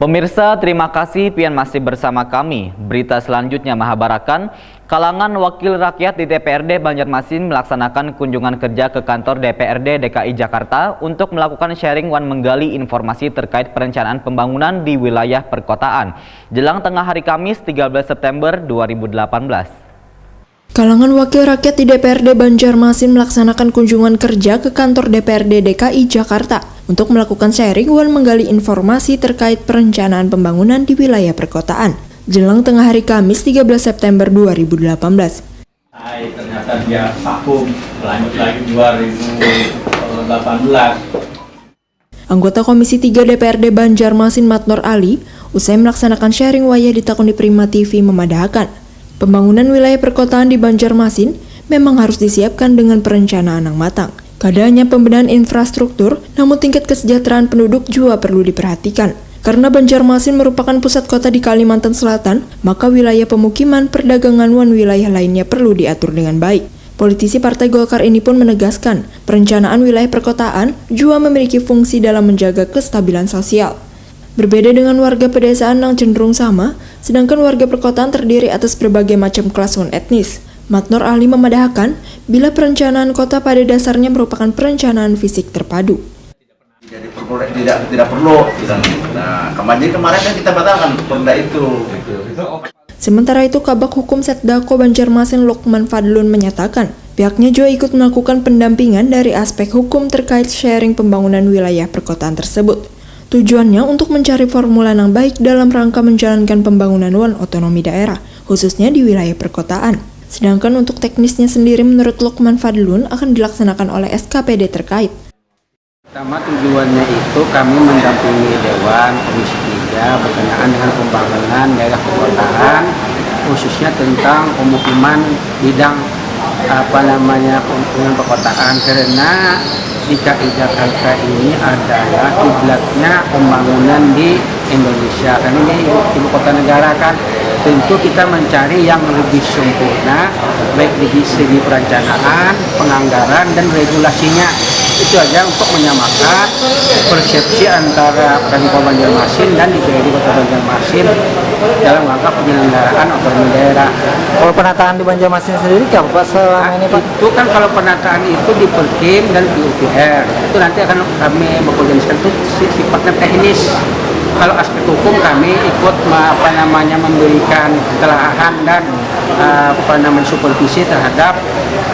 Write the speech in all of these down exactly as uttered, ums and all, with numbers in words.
Pemirsa, terima kasih pian masih bersama kami. Berita selanjutnya mahabarakan, kalangan wakil rakyat di D P R D Banjarmasin melaksanakan kunjungan kerja ke kantor D P R D D K I Jakarta untuk melakukan sharing wan menggali informasi terkait perencanaan pembangunan di wilayah perkotaan jelang tengah hari Kamis tiga belas September dua ribu delapan belas. Kalangan wakil rakyat di D P R D Banjarmasin melaksanakan kunjungan kerja ke kantor D P R D D K I Jakarta untuk melakukan sharing wan menggali informasi terkait perencanaan pembangunan di wilayah perkotaan jelang tengah hari Kamis tiga belas September dua ribu delapan belas. Hai, ternyata dia vakum. Lanjut lagi dua ribu delapan belas. Anggota Komisi tiga D P R D Banjarmasin Matnor Ali, usai melaksanakan sharing wayah ditakuni Prima T V memadahakan, pembangunan wilayah perkotaan di Banjarmasin memang harus disiapkan dengan perencanaan yang matang. Kada hanya pembenahan infrastruktur, namun tingkat kesejahteraan penduduk juga perlu diperhatikan. Karena Banjarmasin merupakan pusat kota di Kalimantan Selatan, maka wilayah pemukiman, perdagangan, wan wilayah lainnya perlu diatur dengan baik. Politisi Partai Golkar ini pun menegaskan, perencanaan wilayah perkotaan juga memiliki fungsi dalam menjaga kestabilan sosial. Berbeda dengan warga pedesaan yang cenderung sama, sedangkan warga perkotaan terdiri atas berbagai macam kelas wan etnis. Matnor Ali memadahakan, bila perencanaan kota pada dasarnya merupakan perencanaan fisik terpadu. Tidak diperboleh, tidak tidak perlu. Nah, kemarin kemarin kan kita batalkan perda itu. Sementara itu, Kabag Hukum Setdako Banjarmasin Lukman Fadlun menyatakan, pihaknya juga ikut melakukan pendampingan dari aspek hukum terkait sharing pembangunan wilayah perkotaan tersebut. Tujuannya untuk mencari formula yang baik dalam rangka menjalankan pembangunan wan otonomi daerah, khususnya di wilayah perkotaan. Sedangkan untuk teknisnya sendiri, menurut Lukman Fadlun, akan dilaksanakan oleh S K P D terkait. Pertama, tujuannya itu kami mendampingi Dewan Komisi tiga berkenaan dengan pembangunan daerah perkotaan, khususnya tentang pemukiman bidang apa namanya pemukiman perkotaan, karena D K I Jakarta ini adalah kiblatnya pembangunan di Indonesia, karena ini ibu kota negara kan, tentu kita mencari yang lebih sempurna baik di segi perencanaan, penganggaran, dan regulasinya. Itu aja untuk menyamakan persepsi antara Pemkot Banjarmasin dan D P R D Kota Banjarmasin dalam rangka penyelenggaraan otonomi daerah. Kalau penataan di Banjarmasin sendiri kayak apa selama ini, Pak? Itu kan kalau penataan itu di Perkim dan P U P R, itu nanti akan kami berkoordinasikan, itu si- sifatnya teknis. Kalau aspek hukum, kami ikut me- apa namanya memberikan kelarahan dan eh, apa namanya supervisi terhadap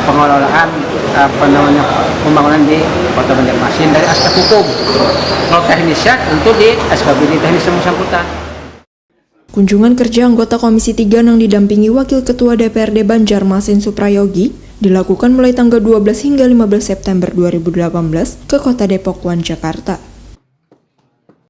pengelolaan apa namanya pembangunan di Kota Banjarmasin dari aspek hukum. Kalau teknisnya tentu di S K P D teknis yang bersangkutan. Kunjungan kerja anggota Komisi tiga yang didampingi Wakil Ketua D P R D Banjarmasin Suprayogi dilakukan mulai tanggal dua belas hingga lima belas September dua ribu delapan belas ke Kota Depok wan Jakarta.